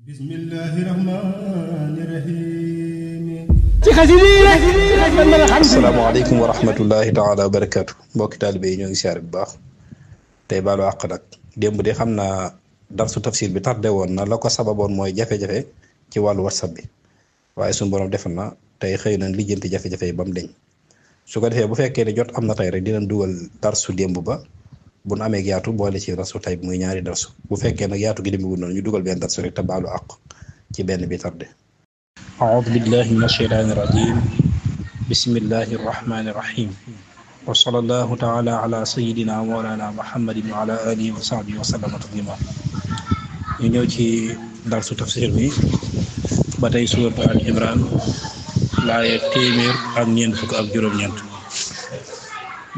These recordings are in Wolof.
bismillahi rahmani rahim ci xasida yi rek man mën a xam. asalaamaaleykum wa rahmatullahi taala wa barakaatu mbokki taalibe yi ñoo ngi siyaar bu baax tey baalu àq nag démb de xam naa darsu tafsir bi tardé woon na la ko sababoon mooy jafe-jafe ci wàllu whatsapp bi waaye suñu borom defal na tey xëy na lijjanti jafe-jafe yi ba mu deñ su ko defee bu fekkee ne jot am na tey rek dinañ dugal darsu démb ba bu nu amee yaatu boole ci darsu tey bi muy ñaari darsu bu fekkee nag yaatu gi demewul noonu ñu dugal benn darsu rek te baalu àq ci benn bi tardé. أعوذ بالله من الشيطان الرجيم بسم الله الرحمن الرحيم وصلى الله تعالى على سيدنا مولانا محمد وعلى آله وصحبه وسلم تسليما ñu ñëw ci darsu tafsir bi ba tey suuratu Al Imran laaya téeméer ak ñeent fukk ak juróom-ñeent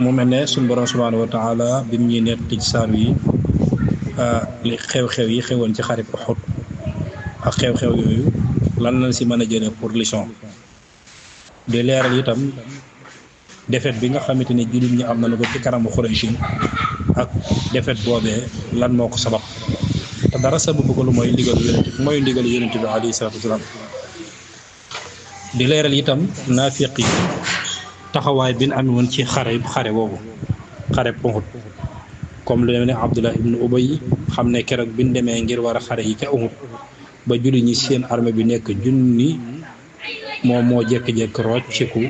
mu mel ne suñu borom subhaanahu wa taala bi mu ñuy nett ci saar wi li xew-xew yi xewoon ci xarib Uhud ak xew-xew yooyu lan lañ si mën a jëlee pour leçon di leeral itam defet bi nga xamante ni jullit ñi am nañu ko ci kanamu Quraysh ak defet boobee lan moo ko sabab te dara sababu ko lu mooy ndigal yonent bi alayhi salaatu wasalaam di leeral itam naafiq yi taxawaay bi ñu amee woon ci xare boobu xare Uhud comme lu ne Abdullah ibn Ubay xam ne keroog bi ñu demee ngir war a xare yi ca Uhud ba julli ñi seen armée bi nekk junni moom moo jékki-jékki rocciku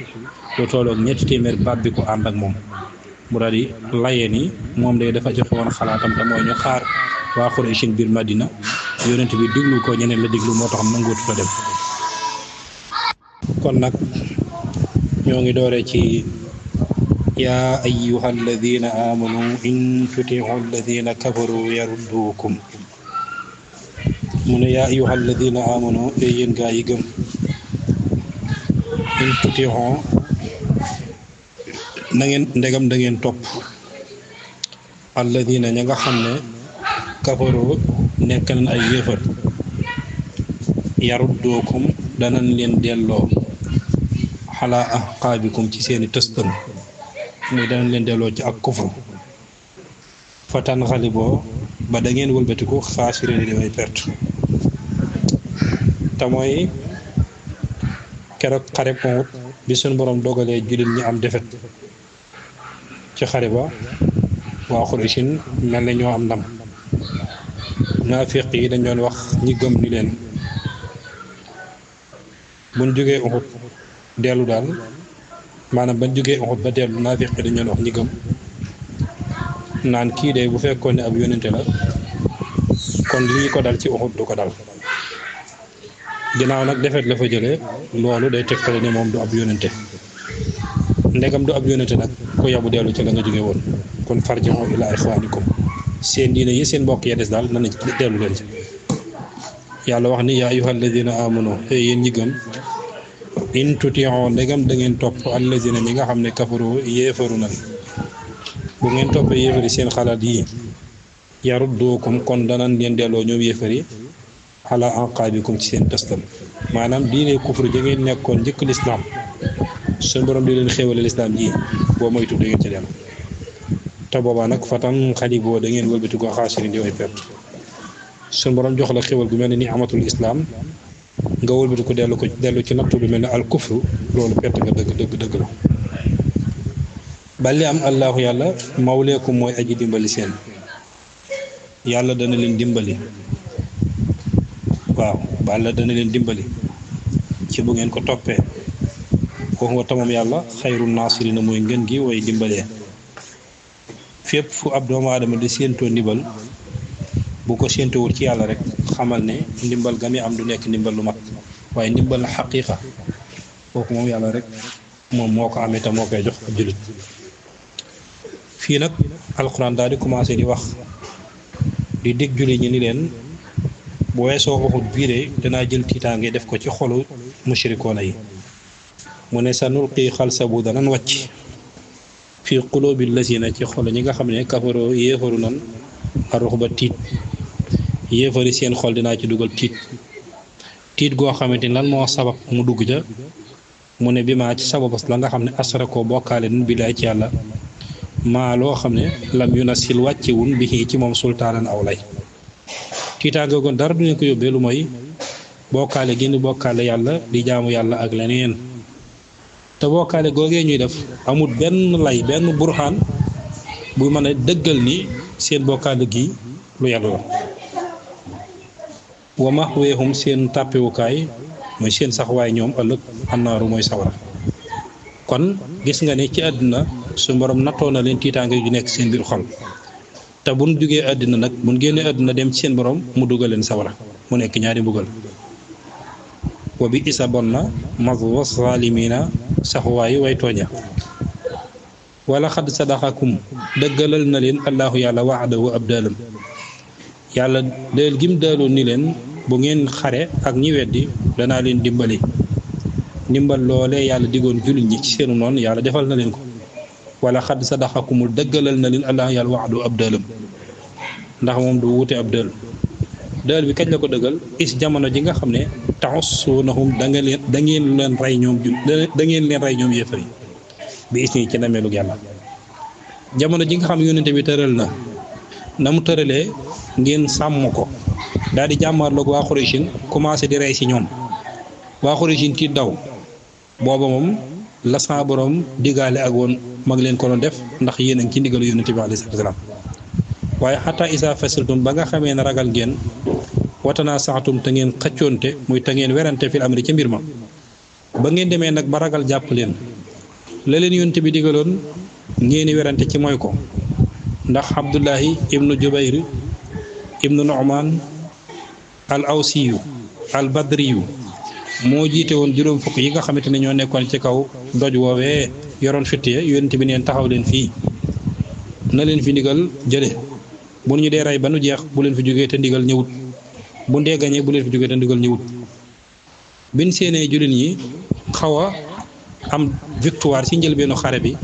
lu tolloog ñetti téeméer baat bi ko ànd ak moom mu daal di layee ni moom day dafa joxe woon xalaatam te mooy ñu xaar waa Quraysh biir Madina yonent bi diglu ko ñeneen la diglu moo tax nanguut fa dem kon nag ñoo ngi dooree ci yaa ayyuha alladina amanu in tutiu alladina kafaru yaruddukum mu ne yaa ayyuha alladina amanu yéen gaa yi gëm in tutixon na ngeen ndegam da ngeen topp alladina ña nga xam ne kafaroo nekk nañ ay yéefar yaruddookum danañ leen delloo xalaa ahqaabikum ci seeni tëstan muy danañ leen delloo ci ak kufru fa tanxaliboo ba da ngeen wëlbatiku xaasiriin di may perte te mooy keroog xare Uhud bi suñu borom dogalee jullit ñi am defet ci xare ba waa Quraysh mel na ñoo am ndam naafiq yi dañ doon wax ñi gëm ni leen buñ jógee Uhud dellu daal maanaam bañ jógee Uhud ba dellu naafiq yi dañ doon wax ñi gëm naan kii de bu fekkoon ne ab yónnente la kon lii ko dal ci Uhud du ko dal ginnaaw nag defet la fa jëlee loolu day tegtale ne moom du ab yónnente ndegam du ab yónnente nag ku yabu dellu ci la nga jóge woon kon farji'u ilaa ixwaanikum seen diine yi seen mbokk ya des daal na nañ dellu leen ci yàlla wax ni yaa ayyuhal ladina amanu yéen ñi gëm in tuti'u ndegam da ngeen topp alladina ñi nga xam ne kafaru yéefaru nan bu ngeen toppee yéefari seen xalaat yi yaruddukum kon danañ leen delloo ñoom yéefari ala anqaabikum ci seen tëstal maanaam diine kufru ja ngeen nekkoon njëkk lislaam suñu borom di leen xéewale lislaam ji boo moytu da ngeen ci dellu te boobaa nag fatan xali boo da ngeen wëlbati ko xaasirin di way perte suñu borom jox la xéewal gu mel ne ni amatul islaam nga wëlbati ko dellu ci nattu lu mel ne al kufru loolu perte nga dëgg la balli am allahu yàlla mawleekum mooy aji dimbali seen yàlla dana leen dimbali waaw Balla dana leen dimbali ci bu ngeen ko toppee foofu nga tamam yàlla xayru naasirina mooy ngën gi way dimbalee fépp fu ab doomu aadama di séentoo ndimbal bu ko séentowul ci yàlla rek xamal ne ndimbal ga muy am du nekk ndimbal lu mat waaye ndimbal la xaqiiqa kooku moom yàlla rek moom moo ko amee te moo koy jox ab jullit fii nag alxuraan daal di commencé di wax di dig jullit ñi ni leen bu weesoo Uhud bii de danaa jël tiitaange def ko ci xolu mushrikoona yi mu ne sa nulqi xalsabu danan wàcc fii qulubi lazina ci xol ñi nga xam ne kafaroo yéefaru nan arux ba tiit yéefari seen xol dinaa ci dugal tiit goo xamante ni lan moo sabab mu dugg ja mu ne bi maa ci sababas la nga xam ne asrakoo bokkaale nun billaay ci yàlla maa loo xam ne lam yunasil wàccewun bi ci moom sultaanan aw lay tiitaange goon dara du leen ko yóbbee lu mooy bokkaale gi ñu bokkaale yàlla di jaamu yàlla ak leneen te bokkaale googee ñuy def amul benn lay benn burhaan bu mën a dëggal ni seen bokkaale gi lu yàlla la wa mahweehum seen tàppewukaay mooy seen saxwaay ñoom ëllëg annaaru mooy sawara kon gis nga ne ci àdduna su borom nattoo na leen tiitaange ju nekk seen biir xol te buñ jugee àddina nag buñ génnee àddina dem ci seen borom mu dugal leen sawara mu nekk ñaari mbugal wa bi isa bon na maswa zaalimiina saxuwaayu way tooña wala xadd sadaqakum dëggalal na leen allahu yàlla waadahu ab daalam yàlla dël gim daaloon ni leen bu ngeen xare ak ñi weddi danaa leen dimbali ndimbal loolee yàlla digoon jullit ñi ci seenu noonu yàlla defal na leen ko wala xadd sadaqakumul dëggalal na leen allahu yàlla waadahu ab daalam ndax moom du wute ab dël dël bi kañ la ko dëggal is jamono ji nga xam ne taxussuunahum da ngeen leen rey ñoom yéefar yi bi is nii ci nameelug yàlla jamono ji nga xam yónnente bi tëral na mu tëralee ngeen sàmm ko daal di jàmmarloog waa Xuraysin commencé di rey si ñoom waa Xuraysin ti daw booba moom la sa borom diggaale ak woon mag leen ko doon def ndax yéen a ngi ci ndigalu yónnente bi alayhi salaatu wa salaam waaye xataa isa fasiltum ba nga xamee ne ragal ngeen watanaa saxatum te ngeen xëccoonte muy te ngeen werante fil amri ca mbir ma ba ngeen demee nag ba ragal jàpp leen la leen yónnente bi digaloon ngeeni werante ci mooy ko ndax Abdullahi ibnu Jubayr ibnu Nu'man al awsiyu al badriyu moo jiite woon juróom fukk yi nga xamante ne ñoo nekkoon ci kaw doj woowee yoroon fitte yónnente bi neen taxaw leen fii na leen fi ndigal jële bu ñu dee rey ba nu jeex bu leen fi jógee te ndigal ñëwut bu ndee gañee bu leen fi jógee te ndigal ñëwut bin seenee jullit ñi xaw a am victoire ci njëlbeenu xare bi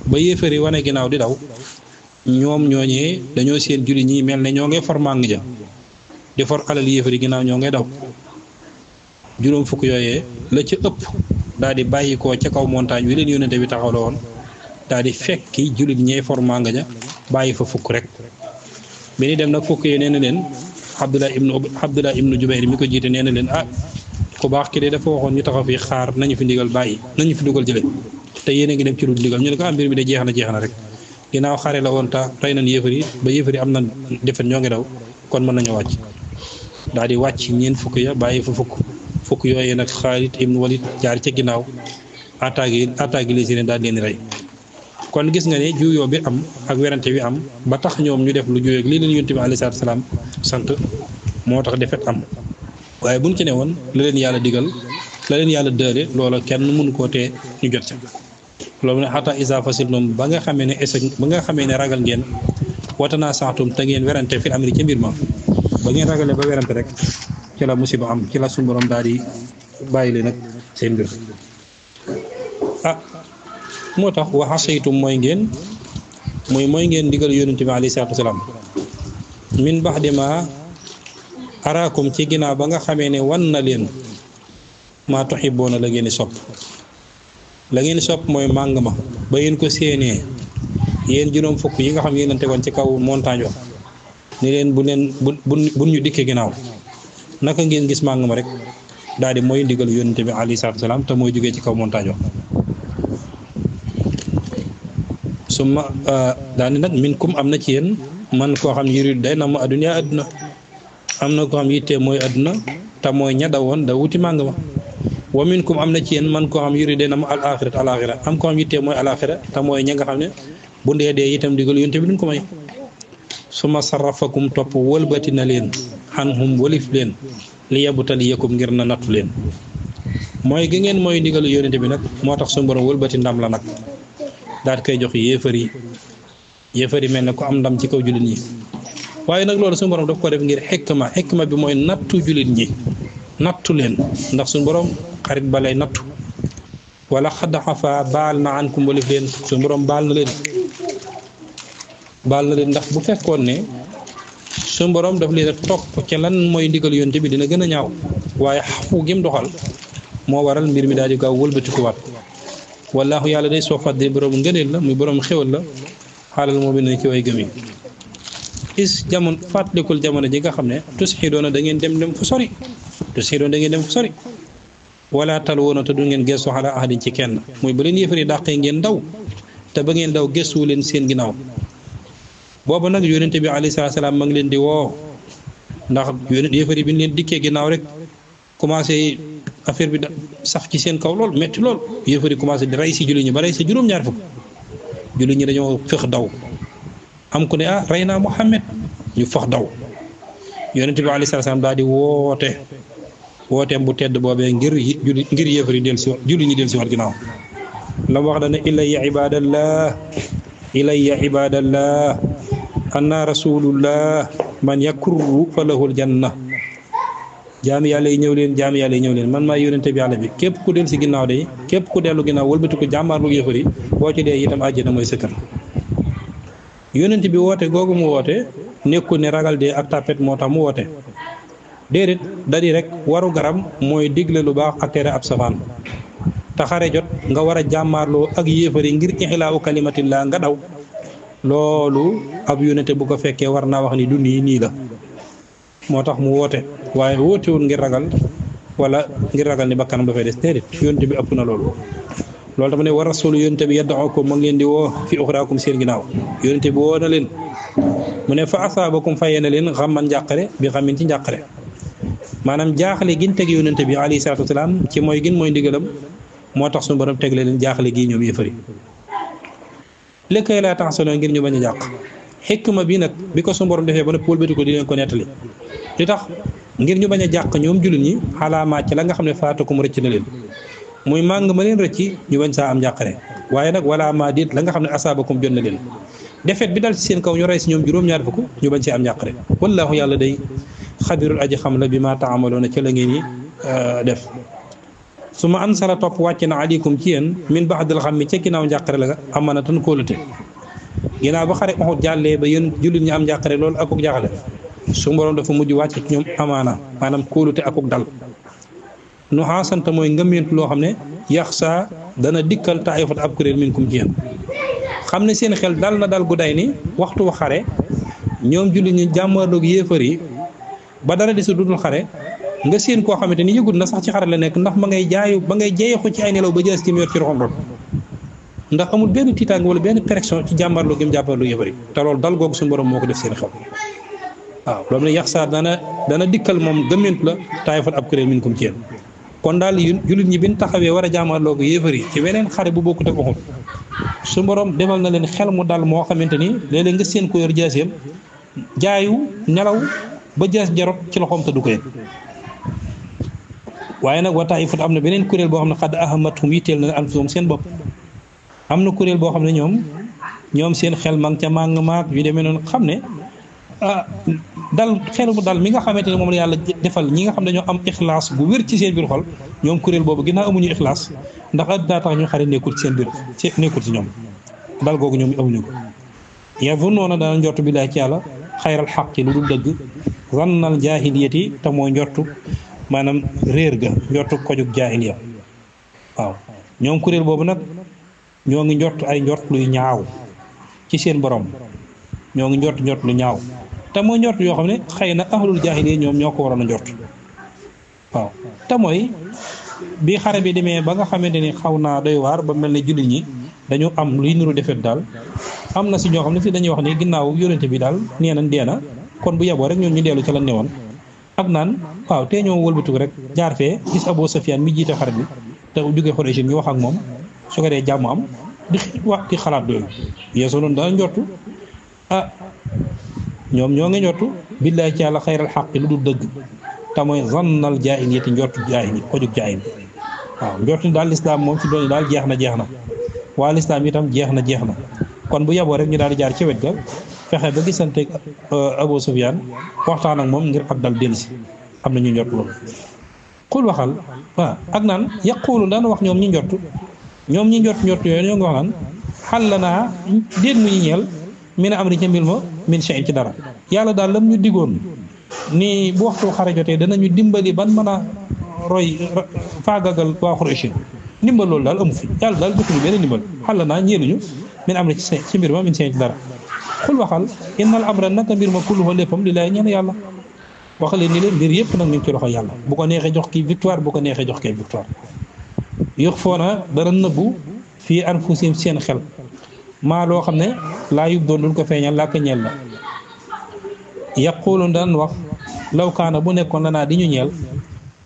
ba yéefari wane ginnaaw di daw ñoom ñooñee dañoo seen jullit ñi mel ne ñoo ngay for màng ja di for alal yéefari ginnaaw ñoo ngay daw juróom fukk yooyee la ca ëpp daal di bàyyi ko ca kaw montagne wi leen yónnente bi taxaw la woon daal di fekki jullit ñee for màng ja bàyyi fa fukk rek bi ni dem nag fukk yee nee na leen Abdullah ibnu Jubayr mi ko jiite nee na leen ku baax ki de dafa waxoon ñu taxaw fi xaar nañu fi ndigal bàyyi nañu fi dugal jële te yéen a ngi dem ci lu ndigal ñu ne ko mbir mi de jeex na rek ginnaaw xare la woon ta rey nañ yéefar yi ba yéefar yi am na defet ñoo ngi daw kon mën nañu wàcc daal di wàcc ñeent fukk ya bàyyi fa fukk yooyee nag Xaalid ibnu Walid jaar ca ginnaaw attaque les leen daal leen rey kon gis nga ne juuyoo bi am ak werante bi am ba tax ñoom ñu def lu juuyoo ak lii leen yonent bi alayhi salaatu salaam sant moo tax defet am waaye buñ ci ne woon la leen yàlla digal la leen yàlla dëre loola kenn mënu koo tee ñu jot ca loolu ne xataa isa fasiltum ba nga xamee ne échec ba nga xamee ne ragal ngeen watanaa saxtum te ngeen werante fil amri ca mbir ma ba ngeen ragalee ba werante rek ci la musiba am ci la suñu borom daal di bàyyi leen nag seen mbir moo tax waxa saytum mooy ngeen digal yonent bi alayhi salaatu wasalaam min ba'di ma araakum ci ginnaaw ba nga xamee ne wan na leen maa tuhibboona la ngeen di sopp mooy màng ma ba yéen ko séenee yéen juróom fukk yi nga xam yéen a tegoon ci kaw montagne wax ni leen bu ñu dikkee ginnaaw naka ngeen gis màng ma rek daal di mooy ndigal yonent bi alayhi salaatu wasalaam te mooy jógee ci kaw montagne wax suma daani nag minkum am na ci yéen man koo xam yuridu day na mu adduna am na koo xam yittee mooy adduna te mooy ña dawoon da wuti màng ma wa minkum am na ci yéen man koo xam yuridu day na mu alaxira am koo xam yittee mooy alaxira te mooy ña nga xam ne bu ndee dee itam digal yonte bi duñ ko may suma sarafakum topp wëlbati na leen xanhum walif leen li yabtaliyakum ngir na nattu leen mooy gi ngeen mooy ndigal yonente bi nag moo tax suñu borom wëlbati ndam la nag daal koy jox yéefar yi mel ne ko am ndam ci kaw jullit ñi waaye nag loolu suñu borom daf ko def ngir xikma bi mooy nattu jullit ñi nattu leen ndax suñu borom xarit ba lay nattu wala xadd xafa baal na ankum walif leen suñu borom baal na leen ndax bu fekkoon ne suñu borom daf leen a topp ca lan mooy ndigal yonte bi dina gën a ñaaw waaye xafu gim doxal moo waral mbir mi daal di gaaw wëlbatikuwaat wallaahu yàlla day soo fàddee borom ngëneel la muy borom xéwal la xaalal moo bi ne ci way gëm yi is jamono fàttalikul jamono ji nga xam ne tus xi doona da ngeen dem fu sori te siroon da ngeen dem fu sori wala talwoona te du ngeen gestu ala ahadin ci kenn mooy ba leen yéefari dàqee ngeen daw te ba ngeen daw gestuwu leen seen ginnaaw boobu nag yonente bi alayhi salaam ma ngi leen di woo ndax yéefari bi ñu leen dikkee ginnaaw rek commencé affaire bi sax ci seen kaw lool metti lool yéefari commencé di rey si jullit ñi ba rey si juróom-ñaar fukk jullit ñi dañoo fex daw am ku ne rey naa Muhammad ñu fox daw yonente bi alayhi salaam daal di wooteem bu tedd boobee ngir yéefari del si jullit ñi del si wat ginnaaw la mu wax dana ilayya ibadallah anna rasulullah man yakurru fa lahul janna jaami yàlla yi ñëw leen man maa yónente bi yàlla bi képp ku del si ginnaaw de képp ku dellu ginnaaw wëlbati ko jàmmaarlu yéefari boo ci dee itam àjjana mooy sëkkër yónente bi woote googu mu woote nekkul ne ragal dee ak tàppet moo tax mu woote déedéet dadi rek waru garam mooy digle lu baax ak tere ab safaan te xare jot nga war a jàmmaarloo ak yéefari ngir ixlaa u kalimatillah nga daw loolu ab yónente bu ko fekkee war naa wax ni du nii la moo tax mu woote waaye wootewul ngir ragal wala ngir ragal ni bakkanam dafay des déedéet yónente bi ëpp na loolu dama ne war rasulu yónente bi yad'ukum ma ngi leen di woo fi uxraakum seen ginnaaw yónente bi woo na leen mu ne fa asaabakum fayee na leen xamman njàqare bi xamin ci njàqare maanaam jaaxle gin teg yónente bi alayhi salaatu wasalaam ci mooy gin mooy ndigalam moo tax suñu borom tegle leen jaaxle gii ñoom yëfari lékkay laa tax solo ngir ñu bañ a jàq xikma bi nag bi ko suñu borom defee ba ne pool bëti ko di leen ko nettali li tax ngir ñu bañ a jàq ñoom jullit ñi xalaamaa ci la nga xam ne faatakum rëcc na leen muy màng ma leen rëcc ñu bañ saa am njàqare waaye nag wala maa diit la nga xam ne asaabakum jot na leen defet bi dal ci seen kaw ñu rey si ñoom juróom-ñaar fukk ñu bañ si am njàqare wallaahu yàlla day xabirul aji xam la bi ma taamaloona ca la ngeen yi def su ma ansala topp wàcc na aleykum ci yéen min ba'dil ghammi ca ginnaaw njàqare la amanatan kóolute ginnaaw ba xare Uhud jàllee ba yéen jullit ñi am njàqare loolu akuk jaaxle su borom dafa mujj wàcc ci ñoom amaana maanaam kóolute akuk dal nu xaasanta mooy ngëmeentu loo xam ne yaxsa dana dikkal taayifat ab kuréel minkum ci yéen xam ne seen xel dal na dal gu day ni waxtu wa xare ñoom jullit ñi jàmmarloog yéefar yi ba dara di su dudul xare nga seen koo xamante ni yëgut na sax ci xare la nekk ndax ma ngay jeexu ci ay nelaw ba jël ci mu yor ci roxam rot ndax amul benn tiitaange wala benn pression ci jàmmarloo gi mu jàmmarloo yëfari te loolu dal googu suñu borom moo ko def seen xel waaw loolu ne yaxsaar dana dikkal moom gëmmentu la taayifat ab kuréel minkum ci yéen kon daal jullit ñi bin taxawee war a jàmmarloo ko yëfari ci weneen xare bu bokkut ak Uhud suñu borom defal na leen xel mu dal moo xamante ni léeg-léeg nga seen ko yor jaaseem jaayu nelaw ba jaas jarot ci loxoom te du ko yëg waaye nag wa taifat am na beneen kuréel boo xam ne xadd ahamathum yitteel na anfusum seen bopp am na kuréel boo xam ne ñoom seen xel ma ca màng maag yu demee noonu xam ne dal xel mu dal mi nga xamante ne moom la yàlla defal ñi nga xam ne ñoo am ixlaas bu wér ci seen biir xol ñoom kuréel boobu ginnaaw amuñu ixlaas ndax addinaa tax ñu xare nekkul ci seen biir nekkul ci ñoom dal googu ñoom amuñu ko yazunnuuna dana njortu billaahi ci yàlla xayral xaqi lu dul dëgg zannal jaahiliyati te mooy njortu maanaam réer ga njortu kojug jaahiliya waaw ñoom kuréel boobu nag ñoo ngi njort ay njort luy ñaaw ci seen borom ñoo ngi njort lu ñaaw te mooy njort yoo xam ne xëy na ahlul jaahiliya ñoom ñoo ko waroon a njort waaw te mooy bi xare bi demee ba nga xamante ni xaw naa doy waar ba mel ne jullit ñi dañu am luy nuru defet daal am na si ñoo xam ne si dañuy wax ne ginnaaw yónente bi daal nee na dee na kon bu yeboo rek ñoom ñu dellu ca la newoon ak naan waaw te ñoo wëlbatiku rek jaar fee gis Abu Sufyaan mi jiite xare bi te jóge Quraysh ñu wax ak moom su ko dee jàmm am di xalaat doyu yeeso noonu dana njortu ñoom ñoo ngi njortu billaahi ci yàlla xayral xaq lu dul dëgg te mooy zannal jaahiliyati njortu jaahili ko jóg jaahili waaw njortu ni daal lislaam moom ci doon daal jeex na waa lislaam itam jeex na kon bu yeboo rek ñu daal di jaar ci wet ga fexe ba gisante Abu Sufyaan waxtaan ak moom ngir ak dal dellusi am na ñu njort loolu xul waxal waaw ak naan yaqulu daan wax ñoom ñi njort yooyu ñoo ngi wax naan xal la naa déet mu ñu ñeel min amri ca mbir ma min shay'in ci dara yàlla daal lam ñu digoon ni bu waxtu xare jotee danañu dimbali ban mën a roy faagagal waa Quraysh ndimbal loolu daal amu fi yàlla daal jotuñu benn ndimbal xal la naa ñeeluñu min amri ci mbir ma min shay'in ci dara xul waxal innal amra naka mbir ma kulluhu léppam lillaahi ñeel yàlla wax leen ni leen mbir yëpp nag ñu ngi ci loxo yàlla bu ko neexee jox kii victoire bu ko neexee jox kii victoire yox foona dara nëbbu fii anfusihim seen xel maa loo xam ne laa yub doon duñ ko feeñal làkk ñeel la yaqulun daan wax law kaana bu nekkoon lanaa di ñu ñeel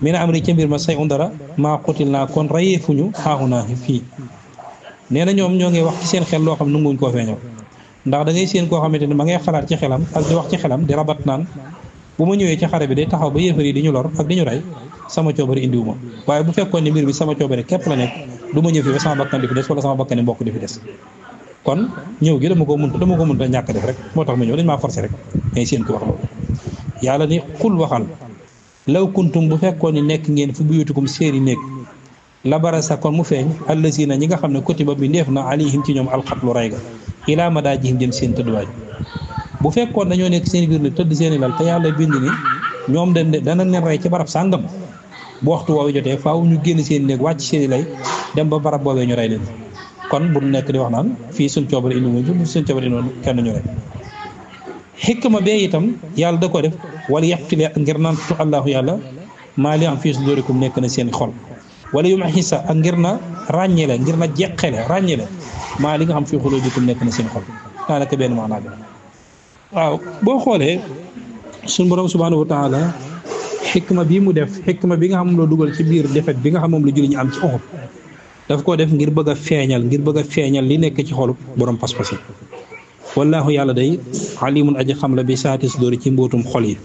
mi na am ri ca mbir ma say un dara maa xutil naa kon rayeefuñu xaaxu naa fii nee na ñoom ñoo ngi wax ci seen xel loo xam nanguwuñ koo feeñal ndax da ngay seen koo xamante ne ma ngay xalaat ci xelam ak di wax ci xelam di rabat naan bu ma ñëwee ci xare bi day taxaw ba yéefar yi di ñu lor ak di ñu rey sama coobare indiwu ma waaye bu fekkoon ne mbir bi sama coobare képp la nekk du ma ñëw fi ba sama bakkan di fi des wala sama bakkan mbokk di fi des kon ñëw gi dama ko mënta ñàkk def rek moo tax ma ñëw dañ maa forcé rek ngay seen ko wax loolu yàlla ni xul waxal law kuntum bu fekkoon ni nekk ngeen fu buyutikum seeni nekk la barasa kon mu feeñ allazina ñi nga xam ne kutiba bi ndeef na alayhim ci ñoom alxatlu ray ga ilaa madaajihim jëm seen tëdduwaay bu fekkoon dañoo nekk seen biir ne tëdd seeni lal te yàlla bind ni ñoom dana leen rey ci barab sàngam bu waxtu woowu jotee faaw ñu génn seen néeg wàcc seeni lay dem ba barab boobee ñu rey leen kon bu nekk di wax naan fii suñ coobare indi wuñ suñ coobare indi kenn ñu rey xikma bee itam yàlla da ko def wala yaxtile ngir naan tu allahu yàlla maa li am fii sudurikum nekk na seen xol wala yu ma xisa ak ngir na ràññele ngir na jeqele ràññele maa li nga xam fii xulubikum nekk na seen xol daanaka benn maanaa bi waaw boo xoolee suñu borom subhanahu wa taala xikma bii mu def xikma bi nga xam loo dugal ci biir defet bi nga xam moom la julli ñu am ci Uhud daf koo def ngir bëgg a feeñal li nekk ci xolub borom pas-pas yi wallaahu yàlla day alimun aji xam la bi saati suduri ci mbootum xol yi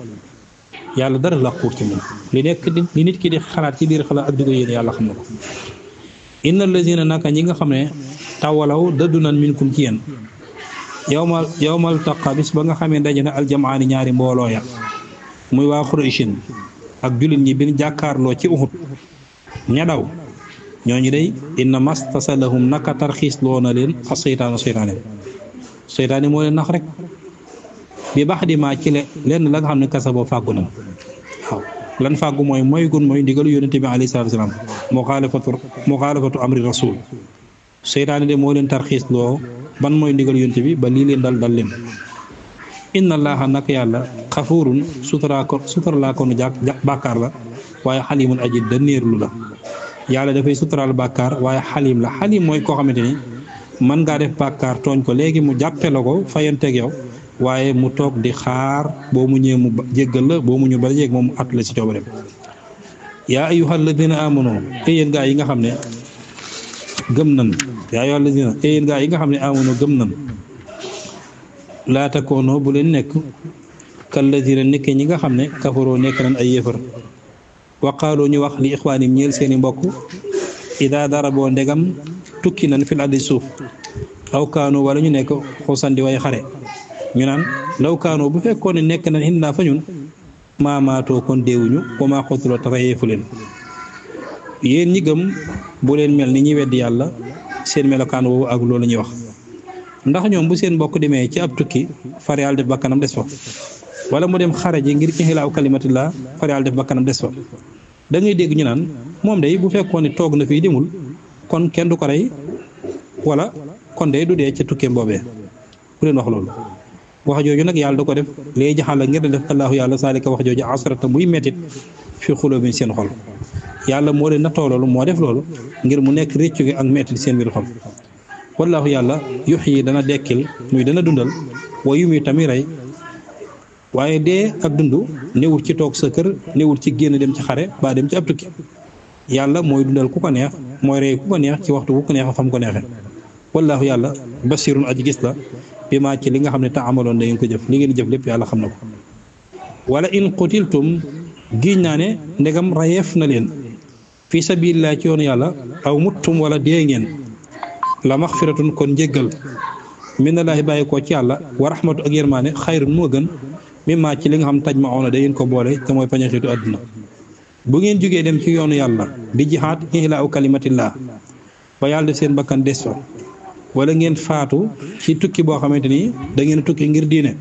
yàlla dara làquur ci moom li nit ki di xalaat ci biir xalaat ak di ko yéene yàlla xam na ko inna allazina naka ñi nga xam ne tawalaw dëddu nan minkum ci yéen yawmal taqa bis ba nga xamee daje na aljamaani ñaari mbooloo ya muy waa Qurayshin ak jullit ñi bin jàkkaarloo ci Uhud ña daw ñooñu day inna mastasalahum naka tarxiis loo na leen a seytaane moo leen nax rek bi baax di maa ci lenn la nga xam ne kasa boo fàggu na waaw lan fàggu mooy gun mooy ndigalu yonente bi alayhi salaatu wasalaam muxaalafatu amri rasul seytaane de moo leen tarxiis loo ban mooy ndigal yonte bi ba lii leen dal leen inna allaha nak yàlla xafuurun suturalaa ko nu bàkkaar la waaye xalimun aji daneerlu la yàlla dafay suturaal bàkkaar waaye xalim la xalim mooy koo xamante ni mën ngaa def bàkkaar tooñ ko léegi mu jàppe la ko fayanteeg yow waaye mu toog di xaar boo mu ñëwee mu jéggal la boo mu ñu bala jéeg moom mu at la ci coobareem yaa ayyuhal ladina amanu yéen gaa yi nga xam ne gëm nan yaa ayyuhal ladina yéen gaa yi nga xam ne amanu gëm nan laa takoonoo bu leen nekk kal ladina nekkee ñi nga xam ne kafaroo nekk nañ ay yëfër waqaaloo ñu wax li ixwaanim ñeel seeni mbokk ida dara boo ndegam tukki nañ fil ardi suuf aw kaanu wala ñu nekk xusandi way xare ñu naan law kaanu bu fekkoon ne nekk nañ xindnaa fa ñun maamaatoo kon deewuñu wa maa xutuloo te reyeefu leen yéen ñi gëm bu leen mel ni ñi weddi yàlla seen melokaan woowu ak loolu la ñuy wax ndax ñoom bu seen mbokk demee ci ab tukki far yàlla def bakkanam des fa wala mu dem xare ji ngir ihlaaw kalimatillah far yàlla def bakkanam des fa da ngay dégg ñu naan moom day bu fekkoon ne toog na fii demul kon kenn du ko rey wala kon day du dee ca tukkeem boobee bu leen wax loolu wax jooju nag yàlla da ko def léegi jaxal ngir def allahu yàlla saalika wax jooju asrata muy mettit fi xuloo bi seen xol yàlla moo leen nattoo loolu moo def loolu ngir mu nekk réccu gi ak mettit seen biir xol wallaahu yàlla yuxyi dana dekkil muy dana dundal wa yumi tamit rey waaye dee ak dund newul ci toog sa kër newul ci génn dem ci xare ba dem ci ab tukki yàlla mooy dundal ku ko neex mooy rey ku ko neex ci waxtu bu ko neex fam ko neexee wallaahu yàlla basirun aji gis la bi maa ci li nga xam ne ta amaloon da ngeen ko jëf li ngeen jëf lépp yàlla xam na ko wala in qutiltum giiñ naa ne ndegam rayeef na leen fi sabilillah ci yoonu yàlla aw muttum wala dee ngeen la maxfiratun kon njéggal minallaahi bàyyi ko ci yàlla wa rahmatu ak yërmaane xayrun moo gën mimma ci li nga xam taj ma oona da ngeen ko boole te mooy pañaxiitu àdduna bu ngeen jógee dem ci yoonu yàlla di jihaad ihlaa kalimatillah ba yàlla def seen bakkan des fa wala ngeen faatu ci tukki boo xamante ni da ngeen tukki ngir diine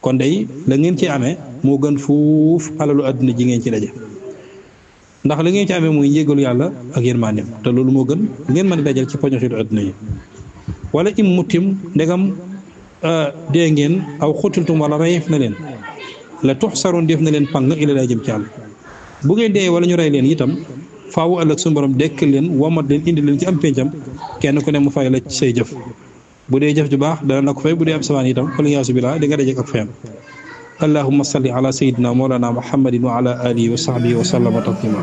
kon day la ngeen ci amee moo gën fuuf alalu àdduna ji ngeen ci daje ndax la ngeen ci amee mooy njéggalu yàlla ak yërmaandeem te loolu moo gën ngeen mën a dajal ci pañaxiitu àdduna yi wala im mutim ndegam dee ngeen aw xutiltum wala rayef na leen la tuxsaroon def na leen pang ila laa jëm ci Yàlla bu ngeen dee wala ñu rey leen itam faawu ëllëg suñu borom dekk leen womat leen indi leen ci am péncam kenn ku ne mu fay la ci say jëf bu dee jëf ju baax dana la ko fay bu dee ab sawaan itam wala yaasu billah di nga dajeek ak fayam allahumma salli ala sayyidina mawlana muhammadin wa ala alihi wa sahbihi wa sallama taslima